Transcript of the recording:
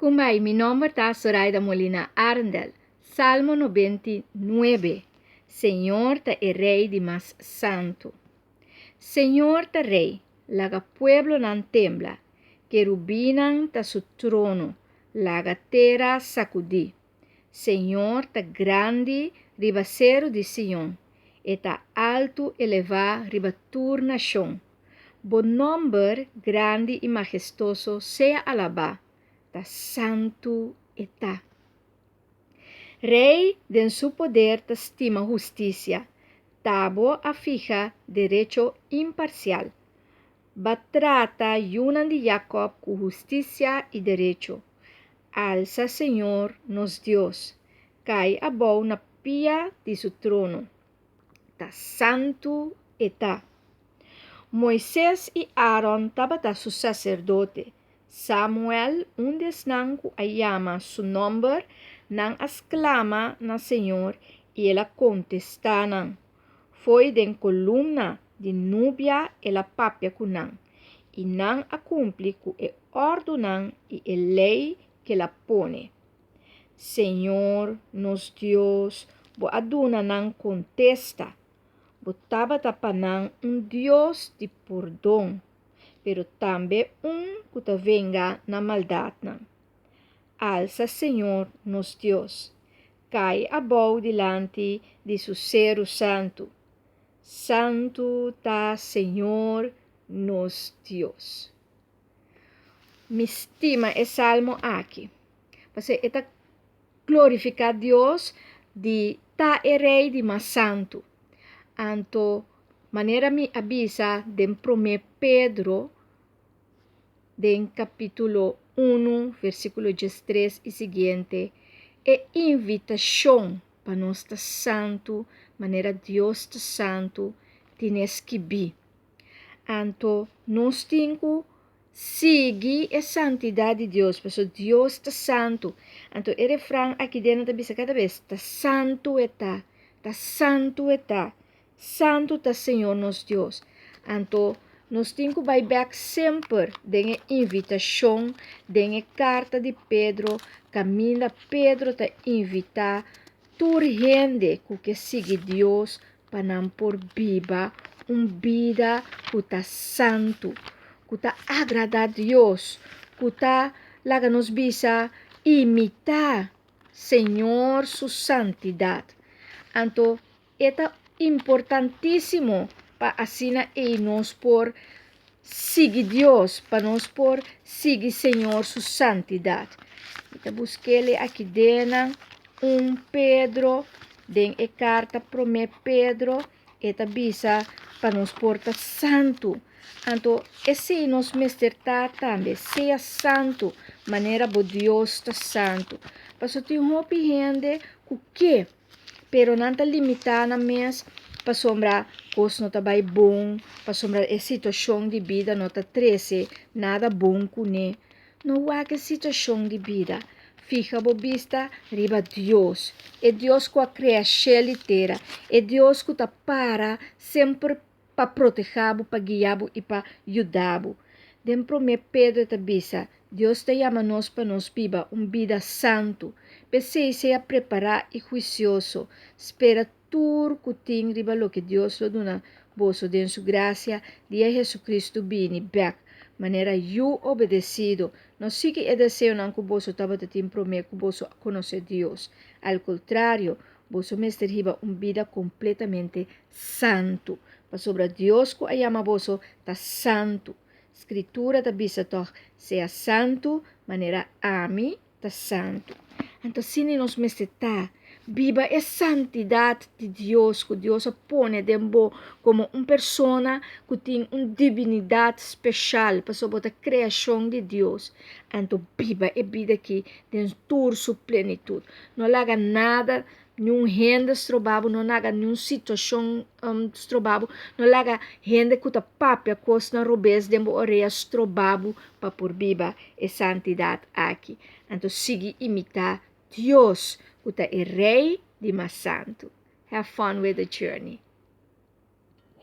Kumbai, mi nomber ta Soraida Molina Arendel. Salmo 99. Señor ta e Rei di mas santu. Señor ta Rei, laga pueblonan tembla, kerubinnan ta su trono, laga tera sakudí. Señor ta grandi riba seru di Sion, e ta altu elevá riba tur nashon. Bo nòmber grandi i mahestoso sea alabá, ta santu e ta. Rei den su poder ta stima hustisia, ta bo a fiha derecho imparsial. B'a trata yunan di Jakòb ku hustisia i derecho. Alsa Señor nos Dios, kai abou na pia di su trono. Ta santu e ta. Moises i Aaron tabata su saserdote. Samuel, un di esnan ku a yama su nòmber, nan a sklama na Señor i el a kontestá nan. Fo'i den kolumna di nubia el a papia ku nan, i nan a kumpli ku e òrdunan i e lei ku el a pone. Señor, nos Dios, bo a duna nan kontesta. Bo tabata pa nan un Dios di pordon, pero tambe un ku ta venga nan maldatnan. Alsa Señor, nos Dios, kai abou dilanti di su seru santu. Santu ta Señor, nos Dios. Mi stima e salmo aki, pasobra e ta glorifiká Dios di ta e Rei di mas santu. Anto, manera mi a bisa den Promé Pedro, den kapítulo unu, versíkulo diestres i siguiente, e invitashon pa nos ta santu manera Dios ta santu tine skibí. Anto nos tin ku sigui e santidat di Dios, pasobra Dios ta santu. Anto e refran aki den ta bisa kada bes, ta santu e ta, ta santu e ta, santu ta Señor nos Dios. Anto nos tin ku bai bèk semper den e invitashon, den e karta di Pedro, kaminda Pedro ta invitá tur hende ku ke sigui Dios pa nan por biba un bida ku ta santu, ku ta agradá Dios, ku ta, laga nos bisa, imitá Señor su santidat. Anto e ta importantísimo pa asina ei nos por sigui Dios, pa nos por sigui Señor su santidat. Mi ta busk'é aki den 1 Pedro, den e karta Promé Pedro, e ta bisa pa nos por ta santu. Anto, esei nos mester ta tambe, sea santu, manera bo Dios ta santu. Pasobra tin hopi hende ku ke, pero nan ta limitá nan mes pasobra kos no ta bai bon, pasobra e situashon di bida no ta trese nada bon kuné. No wak e situashon di bida. Fiha bo bista riba Dios, e Dios ku a krea shel i tera, e Dios ku ta para semper pa protehá bo, pa guia bo i pa yuda bo. Den Promé Pedro ta bisa, Dios ta yama nos pa nos biba un bida santu. P'esei sea prepará i huisioso. Spera tur ku tin riba loke Dios lo duna boso den su grasia dia Hesukristu bini bèk. Manera yu obedesido, no sigui e deseonan ku boso tabata tin promé ku boso a konosé Dios. Al kontrario, boso mester hiba un bida kompletamente santu, pasobra Dios ku a yama boso ta santu. Skritura ta bisa tòg, Sea santu manera ami ta santu. Anto asina nos mester ta, biba e santidat di Dios ku Dios a pone den bo komo un persona ku tin un dibinidat speshal, pasobra bo ta kreashon di Dios. Anto biba e bida aki den tur su plenitut. No laga nada Niun hende stroba bo, no laga niun situashon stroba bo, no laga hende ku ta papia kosnan robes den bo orea stroba bo pa por biba e santidat aki. Anto sigui imitá Dios ku ta e Rei di mas santu. Have fun with the journey.